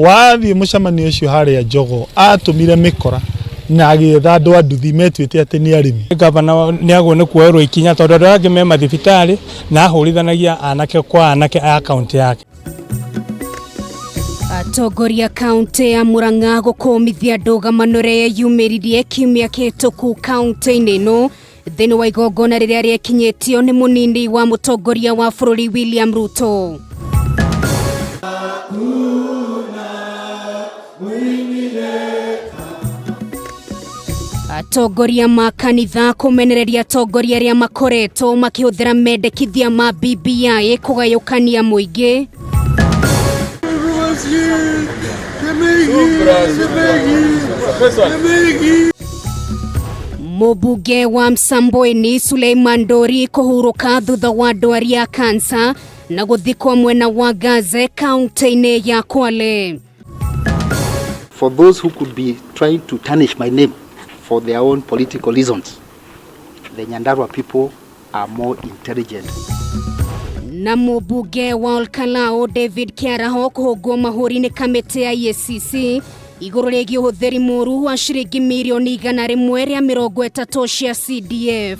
Wathiĩ mũcemanio ũcio harĩa Jogoo atũmire mĩkora na agĩetha andũ a nduthi metuĩte atĩ nĩ arĩmi. Gavana nĩ agwo nĩ kuoerwo ikinya tondũ andũ arĩa angĩ me mathibitarĩ na ahũrithanagia anake kwa anake a kaunti yake. Atongoria kaunti ya Murang'a gũkũmithia ndũgamano ĩrĩa yumĩririe kiumia kĩhĩtũku kaunti-inĩ ĩno thĩinĩ wa igongona rĩrĩa rĩekinyĩtio nĩ mũnini wa mũtongoria wa bũrũri William Ruto. Atongoria ma kanitha kũmenereria atongoria arĩa makoretwo makĩhũthĩra mendekithia ma BBI kũgayũkania mũingĩ. Mũmbunge wa Msambweni Suleiman Ndori kũhurũka thutha wa ndwari ya kansa na gũthikwo mwena wa Gaze kaunti-inĩ ya Kwale. For those who could be trying to tarnish my name for their own political reasons, the Nyandarua people are more intelligent. Na mũmbunge wa Olkalou David Kiaraho kũhũngwo mahũri nĩ kamĩtĩ ya EACC igũrũ rĩgiĩ ũhũthĩri mũru wa ciringi mirioni 130 cia CDF.